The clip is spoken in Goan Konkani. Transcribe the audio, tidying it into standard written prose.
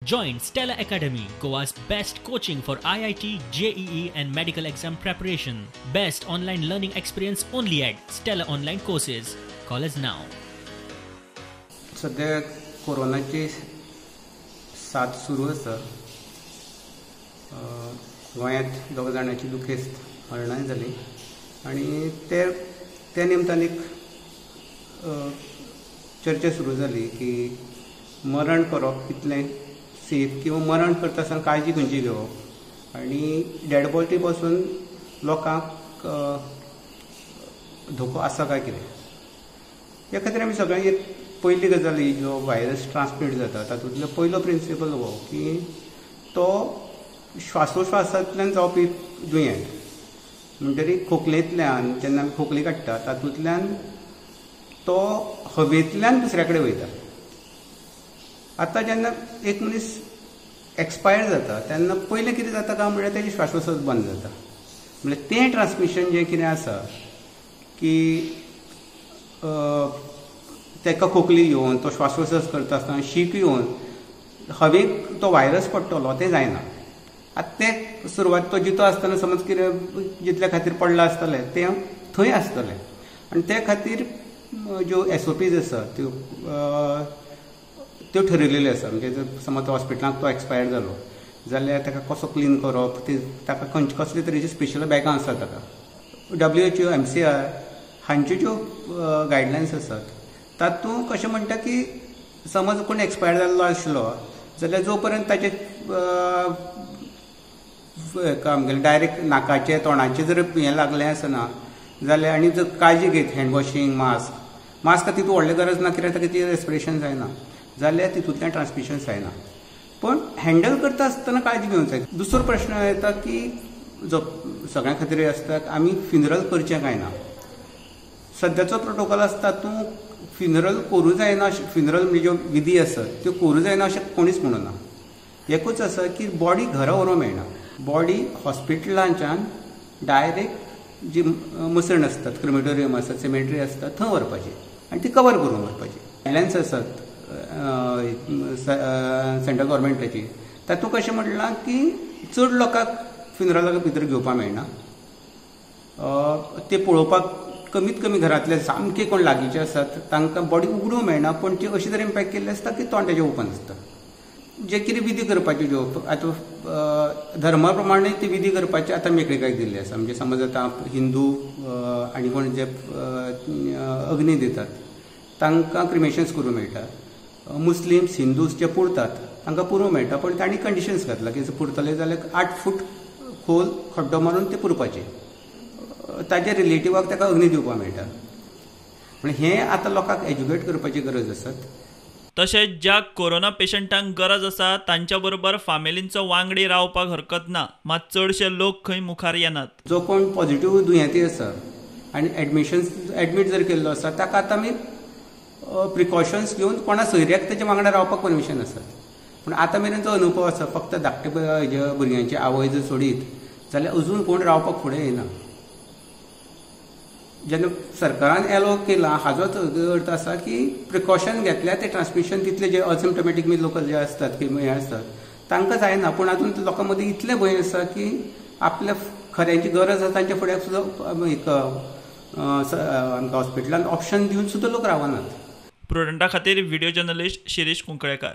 Join Stella Academy, Goa's best coaching for IIT, JEE and medical exam preparation. Best online learning experience only at Stella Online Courses. Call us now. सध्या कोरोनाची साथ सुरू आसा. गोंयांत दोग जाणांची दुखेस्त मरणाय जाली आनी त्या निमतान एक चर्चा सुरू जाली की मरण करप कितलें सेफ किंवा मरण करता आसतना काळजी खंयची घेवप आनी डेड बॉडी पासून लोकांक धोको आसा काय कितें. ह्या खातीर आमी सगळ्यांक एक पयली गजाल ही जो व्हायरस ट्रान्समीट जाता तातूंतलो पयलो प्रिंसिपल हो की तो श्वासोश्वासांतल्यान जावपी दुयेंत, म्हणटरी खोकलेंतल्यान जेन्ना आमी खोकली काडटा तातूंतल्यान तो हवेंतल्यान दुसऱ्या कडेन वयता. आतां जेन्ना एक मनीस एक्सपायर जाता तेन्ना पयलें कितें जाता काय म्हणल्यार तेजी श्वासोश्वास बंद जाता. म्हणल्यार तें ट्रान्समिशन जें कितें आसा की ताका खोकली येवन तो श्वासोश्वास करता आसतना शीक येवन हवेक तो व्हायरस पडटलो तें जायना. आतां तें सुरवात तो जितो आसतना समज कितें जितल्या खातीर पडलां आसतलें तें थंय आसतलें आनी ते खातीर ज्यो SOPs आसा त्यो त्यो ठरयलेल्यो आसा. म्हणजे समज हॉस्पिटलांत तो एक्सपायर जालो जाल्यार ताका कसो क्लीन करप, ते ताका खंयचे कसले तरेची स्पेशल बॅगां आसात ताका. WHO, MCR हांच्यो ज्यो गायडलायन्स आसात तातूंत कशें म्हणटा की समज कोण एक्सपायर जाल्लो आसलो जाल्यार जो पर्यंत ताचे आमगेलें डायरेक्ट नाकाचें तोंडाचें जर हें लागलें आसना जाल्यार आनी जर काळजी घेत हँड वॉशींग, मास्क, मास्क तितूंत व्हडलें गरज ना कित्याक ताका ती रेस्पिरेशन जायना जाल्यार तितूंतल्यान ट्रान्समिशन जायना. पण हँडल करता आसतना काळजी घेवंक जाय. दुसरो प्रश्न येता की जो सगळ्यां खातीर आसता आमी फ्युनरल करचें काय ना. सद्याचो प्रोटोकॉल आसता तूं फ्युनरल करूं जायना, फ्युनरल म्हणजे ज्यो विधी आसत त्यो करूं जायना अशें कोणीच म्हणूना. एकूच आसा की बॉडी घरा व्हरूंक मेळना. बॉडी हॉस्पिटलांच्यान डायरेक्ट जी मसण आसतात, क्रिमेटोरियम आसतात, सेमेट्री आसतात थंय व्हरपाची आनी ती कवर करून व्हरपाची. गायडलायन्स आसात सेंट्रल गव्हर्मेंटाची तातूंत कशें म्हणलां की चड लोकांक फ्युनरलाक भितर घेवपाक मेळना. ते पळोवपाक कमीत कमी घरांतले सामके कोण लागींचे आसात तांकां बॉडी उगडूंक मेळना, पूण ती अशे तरेन पॅक केल्ली आसता की तोंड तेजें ओपन आसता. जे कितें विधी करपाच्यो ज्यो आतां धर्मा प्रमाणे ती विधी करपाची आतां मेकळीकाय दिल्ली आसा. म्हणजे समज आतां हिंदू आनी कोण जे अग्नी दितात तांकां क्रिमेशन्स करूंक मेळटा. मुस्लिम्स, हिंदूज जे पुरतात तांकां पुरूंक मेळटा, पण तांणी कंडिशन्स घातला की पुरतले जाल्यार 8 फूट खोल खड्डो मारून ते पुरपाचे, ताजे रिलेटिवाक ताका अग्नी दिवपाक मेळटा. पूण हें आतां लोकांक एज्युकेट करपाची गरज आसा. तशेंच ज्या कोरोना पेशंटांक गरज आसा तांच्या बरोबर फामिलींचो वांगडी रावपाक हरकत ना, मात चडशे लोक खंय मुखार येनात. जो कोण पॉझिटिव्ह दुयेंती आसा आनी एडमीट जर केल्लो आसा ताका आतां आमी प्रिकॉशन्स घेवन कोणा सोयऱ्याक तेच्या वांगडा रावपाक परमिशन आसा. पूण आतां मेरेन जो अनुभव आसा फक्त धाकटे भुरग्यांची आवय जर सोडीत जाल्यार अजून कोण रावपाक फुडें येना. जेन्ना सरकारान एलो केला हाजोच अर्थ आसा की प्रिकॉशन घेतल्यार ते ट्रान्समिशन तितले जे असिम्टोमॅटीक लोक जे आसतात किंवा हे आसतात तांकां जायना. पूण आजून लोकां मदीं इतलें भंय आसा की आपल्या खऱ्यांची गरज आसा तांच्या फुड्याक सुद्दां एक आमकां हॉस्पिटलान ऑप्शन दिवन सुद्दां लोक रावनात. प्रुडंटा खातीर व्हिडिओ जर्नलिस्ट शिरीष कुंकळेकार.